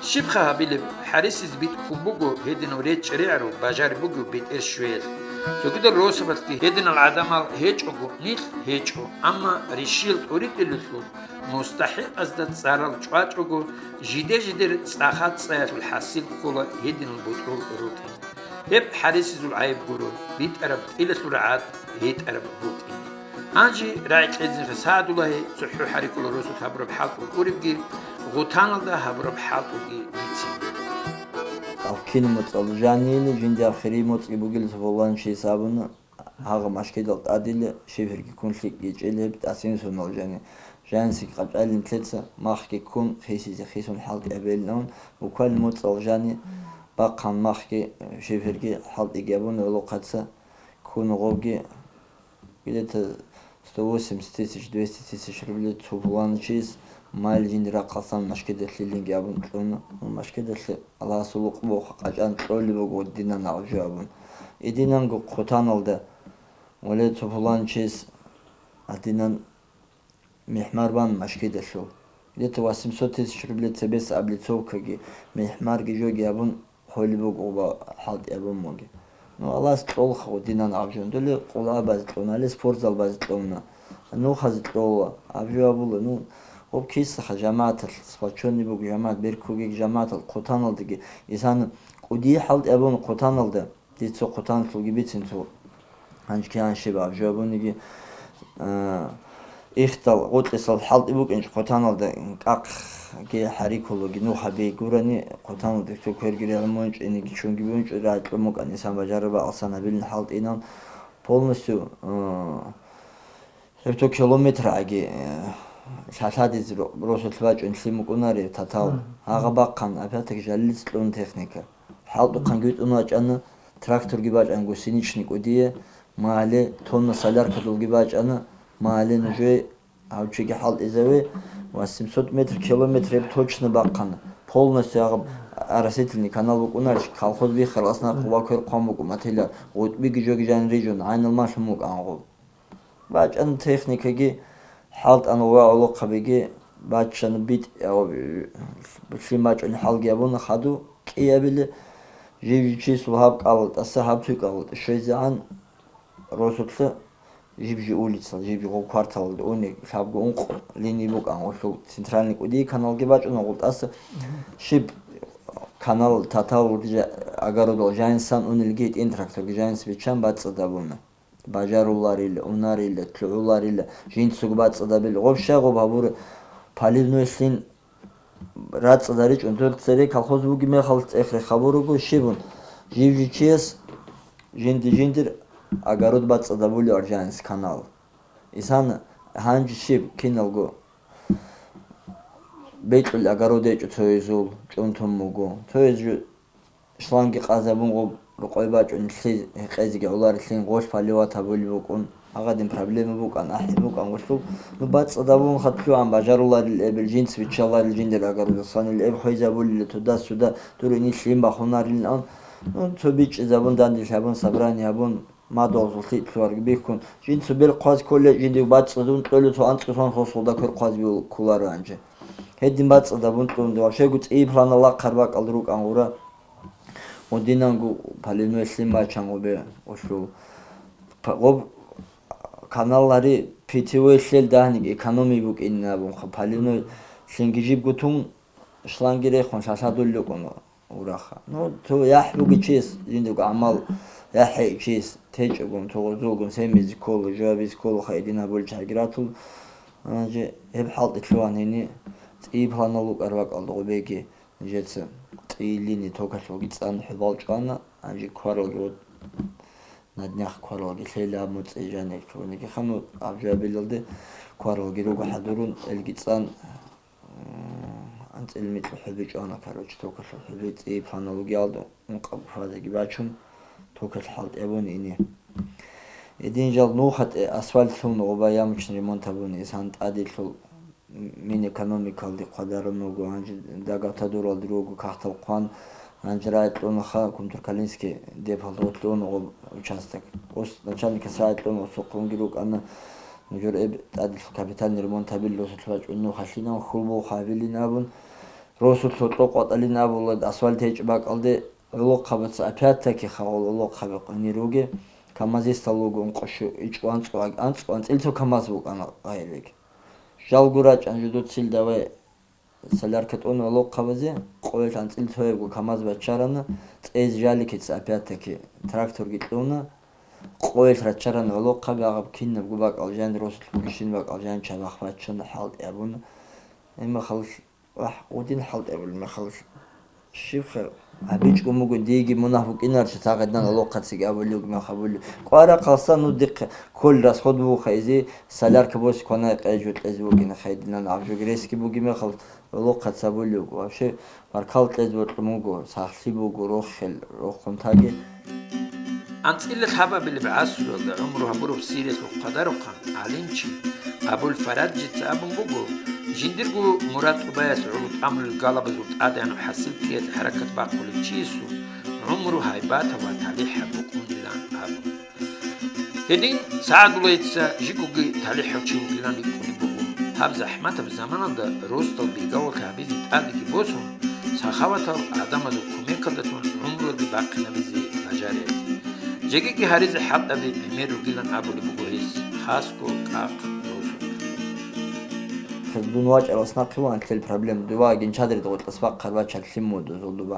Щибха гьабилеб, хӀарисизе битӀун буго гьединав речӀчӀи регӀарав бажариб бугев бетӀер щвеялъ. Цогидал росабалъги гьединал гӀадамал гьечӀого, нилъ гьечӀо, амма рищиял тӀоритӀилалъул мустахӀикъазда цӀарал чӀвачӀого, жиде-жидер цӀаха-цӀаялъул хӀасил ккола гьединал бутӀрул рукӀин. Гьеб хӀарисизул гӀайиб гуро, битӀараб тӀилалъул рагӀад гьитӀараб букӀин. Гьанже рагӀи кьезегӀан СагӀадуллагьи цохӀо хӀарикӀула росулъ гьабураб хӀалтӀул уребги, гъутаналда гьабураб хӀалтӀулги бицин. Алкин моцӀал жанийиле жинди ахири моцӀги бугел Сафулан чияс абуна, гьагъа машгидал тӀадиле шиферги ккун лъикӀги чӀел гьеб тӀасин сонал жани. Жанисеги къачӀалин лъеца махги ккун хисизе хисун хӀалтӀи гьабейилан, буквально моцӀал жани бахъан махги шиферги хӀалтӀиги гьабун гӀолохъаца ккун гъовги. Где-то сто восемьдесят тысяч, двести тысяч рублей цо пуланчияс мал жинди рахъалсан машгидалъилинги абун кьуна. Машгидалъе Аллагьасул укъбохъ къачӀан кьолеб буго динан гӀалжу абун. Идинанго хъутаналда, вале, цо пуланчияс гьадинан мехмар бан машгидалъул. Где-то восемьсот тысяч рублей цебес облицовкаги, мехмарги жоги абун, хъули буго ва хӀалтӀи абун буги. Ну, Аллагьас кьолха гъудинан абжун. Дули къулабазе кьуна, али спортзалбазе кьуна. Нухазе кьола, абжу абула. Ну, гъоб кисаха жамагӀаталъ, сплочённый буго жамагӀат, беркугеги жамагӀатал хъутаналдаги. Исан кӀудие хӀалтӀи абун хъутаналда. Дица хъутаналъулги бицин цо гьанжкиян щиб абжу абуниги, а, ихдал гъутӀисал хӀалтӀи букӀинчӀо хъутаналда, кӀахъги хӀарикулаги нухаби гурани, хъутаналда цо кверги регӀун мунчӀиниги чунги бунчӀо ракьун букӀан, исан бажараб бакӀалсан гьабилин хӀалтӀинан полностью, а, Гьеб цо километр гӀаги, э, лъалъадизе ро-, росулъ бачӀун лъим букӀунарев татал. Мгм. Гьагъа бахъан, опять-таки, жалилица кьун техника. ХӀалтӀухъан гьитӀун вачӀана, тракторги бачӀана гусеничный кӀудие, магьале тонна соляркадулги бачӀана, магьале нужее гьав чиги хӀалтӀизаве, восемьсот метр, километр гьеб точно бахъана. Полностью гьагъаб оросительный канал букӀунарищ, колхоз биххаралас нахъ ва квер хъван букӀун мателар, гъутӀбиги жоги жанир рижун, гӀайнал малъун букӀан гъоб. БачӀана техникаги, хӀалтӀана ва гӀолохъабиги, баччана битӀ-, лъим бачӀуни хӀалги абуна хаду кӀиабили, жив-жив чиясул гьаб кӀалал тӀаса, гьаб цуй кӀалал тӀа щвезегӀан росулъа жиб-жи улицал, жиб-жи гъоб кварталалда уни, лъабго ункъ линия букӀан гъолъул центральный кӀудияй каналги бачӀуна гъол тӀаса, щиб канал татал урдижа огородал жанисан унелги гьитӀин тракторги жанис биччан бацӀцӀадабуна. Бажаруларила, унарила, лъугӀуларила, жинцаго бацӀцӀадабила. Гъоб щай гъоб гьабура, поливной лъин рацӀцӀадаричӀун, дор цере колхоз бугеб мехалъ цӀех-рех гьабурого щибун, жив-жив чияс жинди-жиндир огород бацӀцӀадабулев аржанис канал. Исан гьанже щиб киналго бекьул огород гьечӀо цоязул, чӀунтун буго. Цояз жо шланги къазабун гъоб рукъой бачӀун лъи гьекъезеги гӀоларелъин гъолъ поливать гьабулеб букӀун. Гьагъадин проблема букӀан, ахӀи букӀан гъолъул. Ну, бацӀцӀадабун хатлъугӀан бажаруларел эбел, жинц биччаларел жиндир огородасанил эб хвезабулила туда-суда, дур инил лъим бахунарилан. Ну, цо бичӀчӀизабун, данделъ гьабун, собрание гьабун, мадугьалзул лъикӀлъуарги бихьун, жинца бел хъваз кколей жиндив бацӀцӀадун кьолев цо анцӀго сон хосулда квер хъваз бил кколаро гьанже. Гьедин бацӀцӀадабун кьун, вообще-гу цӀийи планал ахъар бакӀалда рукӀан гъура. Гъудинанго поливной лъим бачан гъубе гъулъул. П-, гъоб канал гьари питьевой лъел дагьниги экономи букӀинин абун, ха, поливной лъинги жибго тун, шланги рехун лъалъадулел рукӀун. Ураха. Ну, цо яхӀ бугев чияс жиндирго гӀамал, яхӀ гьечӀев чияс течӀогун, цо гъозулгун семизе ккола, жуабизе ккола, хайдин гьабулел чагӀиги ратула. Гьанже гьеб хӀалтӀи лъугьанини, цӀийи планал вукӀар бакӀалда гъубеги, нижеца цӀийилини токалъулги цӀан хӀубал чӀвана, гьанже кваралги вот, на днях кваралги лъела гьаб муцӀи жаниб чӀугӀнигиха, ну, абжабилалде кваралги руго хӀадурун, элги цӀан, АнцӀил микьа хӀуби чӀвана, короче, токалъул хӀуби цӀи планологиялда ункъаб фазаги бачун, токалъ хӀалтӀи абун ине. Гьедин жал нухатӀе асфальт лъун гъоба ямучун ремонт абун, исан тӀаделъул Минэкономикалде хъвадарун вуго, гьанже дагавтадуралде руго кагътал хъван, гьанже рагӀи кьунаха Кумтуркалинский депалда гъорлъун гъоб участок. Ос начальникас рагӀи кьун осухъунги рукӀана, нужер эб тӀаделъул капитальный ремонт гьабил росулъ бачӀун нухалъинав хьул бугъ гьабилин абун, росулъ гьоркьоб къватӀалин абула асфальт гьечӀеб бакӀалде, гӀолохъабаца опять-таки хагъул гӀолохъаби къванир руге, КамАЗистал вуго ункъо щу-, ичӀго анцӀго аг-, анцӀго анцӀил цо КамАЗ букӀана гъайилиги. Жалго рачӀан жо дуцил давай солярка тӀун гӀолохъабазе, къоялъ анцӀил цоябго КамАЗ баччарана, цӀейз жаликица опять-таки тракторги кьуна, къоялъ раччарана гӀолохъаби, агъаб кинабго бакӀал жан росулъ бугищин бакӀал жан чабахъ баччана, хӀалтӀи абуна. Гьеб мехалъ, вагь, гъудин хӀалтӀи абулеб мехалъ. Щибха, гьабичӀого мугун, диеги мунагь букӀинарищ, цагъидал гӀолохъабиги абулев мехалъ абулев. КӀвара хъалса ну дихъе кколел расход бугоха, изи солярка босе кванай къе жо кьезе букӀина хайдинан, гьаб жо грески буги мехалъ гӀолохъабица абулев. Вообще, баркал кьезе бокьун буго, сахлъи буго, рохел, рохун таги. АнцӀила лъабабилеб гӀасруялда гӀумру гьабураб Сириялъул хъадарухъан гӀалимчи Абул-Фараджица абун буго, жиндирго мурад тӀубаялъ гӀоло тӀамулел галабазул тӀадегӀанаб хӀасил ккеялъе хӀаракат бахъулев чиясул гӀумру гьайбатаб ва талихӀаб букӀунилан абун. Гьедин СагӀадуллайица жибгоги талихӀав чи вугилан рикӀкӀунеб буго. Гьаб захӀматаб заманалда росдал бергавалъи гьабизе тӀадеги босун, сахаватал гӀадамазул кумекалдалъун гӀумруялде бахъинабизе бажариялъе. Жегиги гьаризе хӀалтӀаби гӀемер ругилан абулеб буго гьес, хасго кӀакъ росулъ. Дун вачӀарас нахъе ван лъел проблема. Дова гин чадрид гъоркьас бахъар бачар лъим мудузул дуба.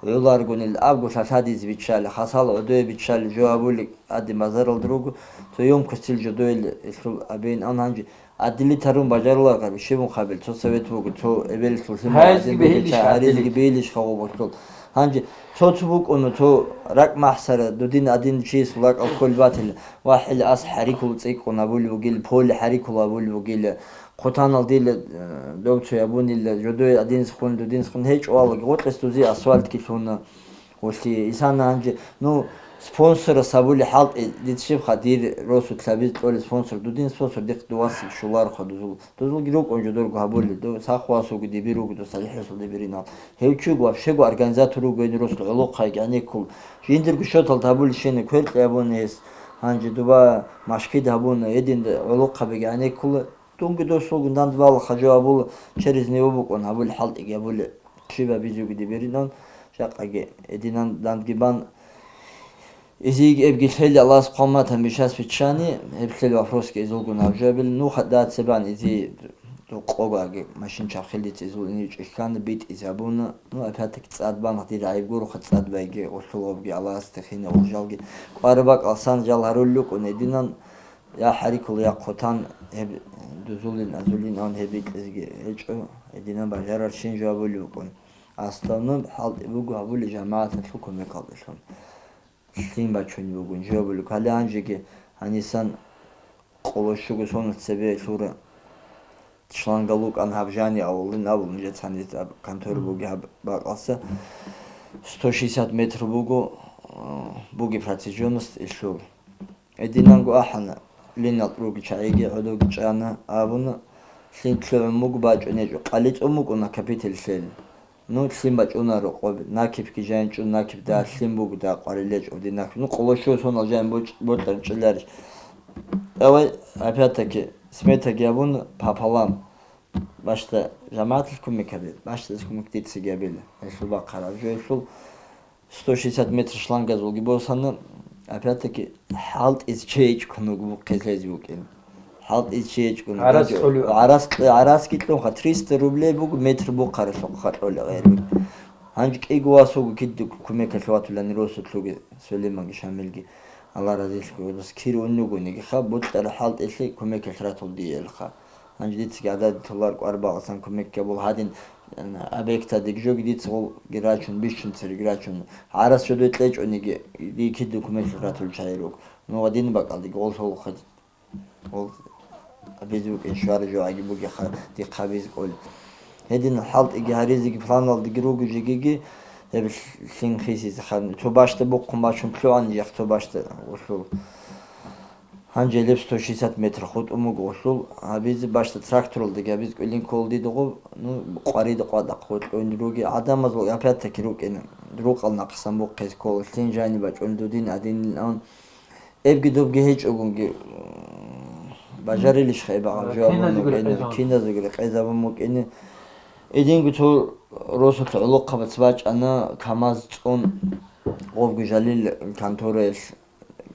ГӀоларгунел абго лъалъадизе биччали, хасал гӀодое биччали, жо абули, гьадин базаралда руго, цо ёмкостил жодойл илъул абейин ан гьанже Адили тарун бажаруларгъаби, щибун хабил, цо совет буго, цо эбеллъулъин гьайзги бегьилищ гьарилги адилги бегьилищ хавубалъул. Гьанже цо-цо букӀуну, цо ракӀ махсара, дудин адин чияс лакӀал кколеб батила, вахӀил ас хӀарикул цӀикӀкӀун абулеб бугила, поле хӀарикул абулеб бугила, хъутанал дила, э, дов цо ябунила, жодое адинсхун, дудинсхун гьечӀо алаги, гъоркьес дузи асфальтги лъуна. Гъолъие, исана гьанже, ну, спонсорас гьабули хӀалтӀи, дица щибха дир росулъ гьабизе кьолеб спонсор, дудин спонсор дихъ дувасиги щоларха дузул. Дузулги рукӀун жо дурго гьабули, ду сахъ васуги диби руго, ду салихӀасул дибиринал. Гьев чуго вообще-го организатор руго гьенир росулъ гӀолохъайги гӀенеккул. Жиндирго счеталда гьабули щене кверкье абуна гьес, гьанже дуба машкид гьабуна, гьединда гӀолохъабиги гӀенеккула. Дунги дос вугун, данде балаха жо абула, через него букӀун гьабули хӀалтӀиги гьабули, щиб абизеги дибиринан, жакъаги гьединан дандги бан, изиги эбги лъели Аллагьас хъван матан бишас биччани, гьеб лъел вопросги изулгун гьаб жо абили, нуха дацебан изи къогаги машин чабхилица изул инив чӀихьана, битӀизе абуна, ну, опять-таки цӀад бан, дир гӀайиб гуроха, цӀад байги гъулъул гъобги Аллагьас техина гъуржалги, кӀвара бакӀал сан жал гьарулел рукӀун гьединан, Я хӀарикул, я хъутан, гьеб дузулин, азулин ан гьеб бикьизеги гьечӀо, гьединан бажарарщин жо абулеб букӀун. Основном хӀалтӀи буго гьабули жамагӀаталъул кумекалдалъун. Лъим бачунеб бугун жо абулеб. Гьале гьанжеги гьанисан къоло щуго соналъ цебе лъура. Шланга лукӀан гьаб жани авулин абун, нижецаниз аб контора буги гьаб бакӀалса. Сто шестьдесят метр буго, а, буги протяжённость ил лъур. Гьединанго ахӀана, линал руги чагӀиги гӀодовги чӀана абуна, лъин лъугӀун буго бачӀунечӀо, къалицӀун букӀуна капитель лъел. Ну, лъим бачӀунаро къоб, накибги жайнчӀун, накиб да, лъим буго да, къварилечӀо динахь. Ну, къоло щуго сонал жайн боч-, бокьарчӀиларищ. Давай, опять-таки, сметаги абун пополам. Башта жамагӀаталъ кумек гьабе, башта кумек дицаги гьабила. Гьелъул бахъараб жо, гьелъул сто шестьдесят метр шлангазулги босана, опять-таки, хӀалтӀизе чейчӀкун вуго, бухъе лъезе вукӀин. ХӀалтӀизе чейчӀкун вуго. ГӀарас кьолев. ГӀарас кье-, гӀарасги кьунха, триста рублей буго, метр бухъаралъухъ кьолев гӀербик. Гьанже кӀиго вас вуго, кидаго кумекалъ ватулани росулъуги, Сулейманги Шамилги, Аллагь разилъги, гьудас кир уннугониги, ха, бутӀара хӀалтӀилъи кумекалъ ратул диелха. Гьанже дицаги гӀададиталар кӀвар багъасан кумекги гьабул гьадин, объектадеги жоги дица гъолги рачун, бищун цереги рачун. ГӀарас жодой кьечӀониги, дие кидаго кумеклъи ратулел чагӀи руго. Ну, гъадин бакӀалдеги гъол лъолухъе, гъол абизе букӀин щвара жо гӀаги бугеха, дихъ абизе кӀолеб. Гьедин хӀалтӀиги гьаризеги планалдеги руго жегиги, гьеб лъин хисизе хан. Цо башда бухъун бачун лъугӀан жехъ цо башда гъолъул. Гьанже гьеб сто шестьдесят метр хутӀун буго гъолъул, гьабизе башда тракторалдаги гьабизе кӀвелин ккола дида гъоб, ну, къварида къватӀахъ гъоркьун руги, гӀадамазул опять-таки рукӀина, рукъал нахъсан бухъизе ккола, лъин жани бачӀун дудин гьадинилан. Эбги добги гьечӀогунги, бажарилищха эбагъаб жо абун киназеги букӀина, рекъезабун. Киназеги рекъезабун букӀина. Эдинго цо росулъ гӀолохъабац бачӀана, КамАЗ цӀун, гъобги жалил контораялъ.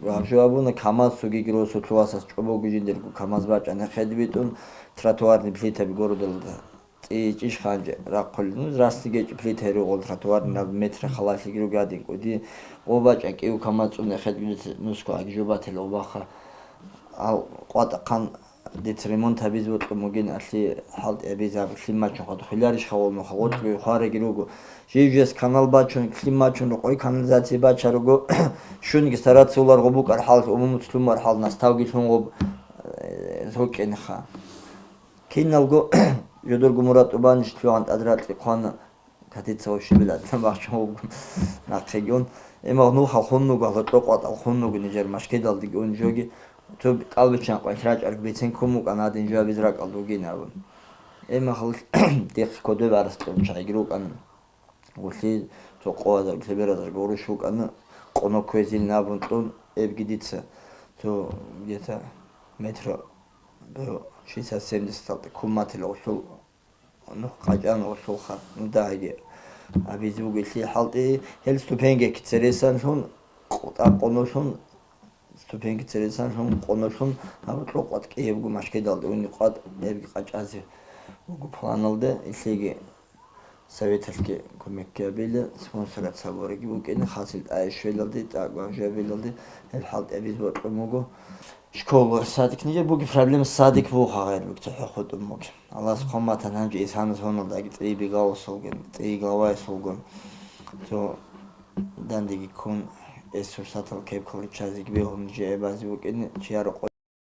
Гьаб жо абуна, КамАЗ цогиги росулъ васас чӀобогу жиндирго КамАЗ бачӀана хедбитӀун, тротуарный плитаби городалда цӀийичӀищ ханчӀ рахъулел. Ну, здрасте гечӀ плита гьеругъул тротуарный, наб метр халалъиги ругадин кӀуди. Гъо бачӀа кӀив КамАЗ цӀун хедбитӀ нусго гӀаги жо батил гъо баха. Ал къватӀахъан Дица ремонт гьабизе бокьун бугин, алъи хӀалтӀи гьабизе гьаб лъим бачун хадуб хвеларищ хавал нуха, гъоркьги хвараги руго. Жив-жес канал бачун, лъим бачун, рокъой канализация бача руго. Щунги стараться уларгъу букӀар хӀалалъ, умумуц лъумар хӀал, наставги лъунгъуб, э, рукӀинха. Киналго жодорго мурад тӀубанищ лъугӀан тӀад ракьи хъвана. Катица вообще, блядь, бахчун вугун нахъегун. Эмагь нухал хун вуго, гьалда кьокъватӀал хун вуго нижер машкидалдеги ун жоги. Цо кӀалбиччан къванх рачӀарг бицен ккун вукӀана гьадин жо абиз ракӀалда вугин абун. Эмагь дихъ кодобе арас кьун чагӀиги рукӀана. Гъулъи цо къоязарг, лъеберазарг гъурущ вукӀана, къоно кквезилин абун кьун, эбги дица цо где-то метро шестьдесят-семьдесят ккун матила гъулъул. Ну, къачӀан гъолъулха, ну, дагьаги абизе бугелъи хӀалтӀи, гьел ступеньгеки цересанлъун, къ-, тӀакъ къонулъун, ступеньги цересанлъун, къонулъун, гьаб кьокъват кӀиябго машкидалда уни къват гьебги къачӀазе буго планалда, илъеги советалъги кумекги гьабила, спонсорат сабураги букӀина, хасил тӀайищ велалде, тӀакӀ гважабилалде, гьел хӀалтӀи абизе бокьун буго. Школа, садик, нижер буги проблема, садик буха гъайрулъ цохӀо хутӀун буги. Аллагьас хъван батан гьанже исанас гьоналдаги цӀийи бегавасулгун, цӀийи главаясулгун. Цо дандеги ккун, эс сурсатал кепкал руччазеги бегьун нижее базе букӀин, чияро къо-,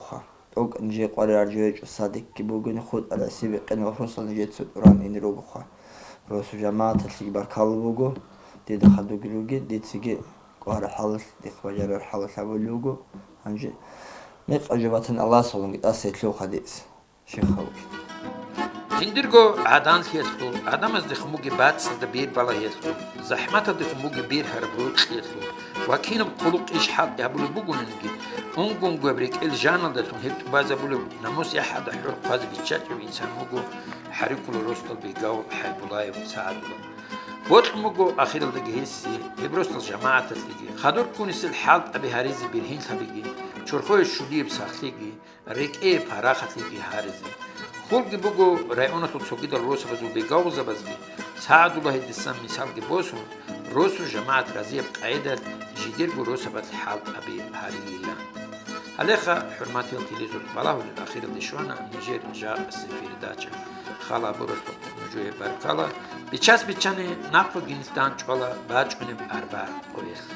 ха. ТӀокӀ нижее къваригӀаржу гьечӀо, садикги бугин, хутӀарасеб бикъин вопросал нижеца тӀуран ин ругоха. Росу жамагӀаталъеги баркалла буго, дида хадуги руги, дицаги кӀвара хӀалалъ, дихъ бажарар хӀалалъ абулев вуго. Гьанже мекъаб жо батани, Аллагьасуланги тӀаса гьелъул хадис, шихъа вугин. Жиндирго гӀаданлъиялъул, гӀадамазде хъумуги бацӀцӀадаб бер балагьиялъул, захӀматалде хъумуги бер гьараб рокьиялъул ва кинаб хъулухъ иш хӀалтӀи гьабулеб бугониги, унгунгояб рекӀел жаналдалъун гьеб тӀубазабулеб намус яхӀалда хӀур хъвазе биччачӀев инсан вуго хӀарикулал росдал бегав ХӀайбулаев СагӀадула. Бокьун буго ахиралдаги гьесие, гьеб росдал жамагӀаталъеги, хадур ккунисел хӀалтӀаби гьаризе бергьенлъабиги, чорхое щулияб сахлъиги, рекӀее парахатлъиги гьаризе. Хурги буго районалъул цогидал росабазул бегавулзабазги, СагӀадула гьедисан мисалги босун, росу жамагӀат разияб къайдалъ жидерго росабалъ хӀалтӀаби гьарилилан. Гьалеха, хӀурматиял телезур, балагьулел ахиралде щвана нижер жакъасеб передача. Хал гьабуралъухъ нужее баркала. Бичас-биччани нахъвагинилъ данчӀвала бачӀунеб арба къоялъ.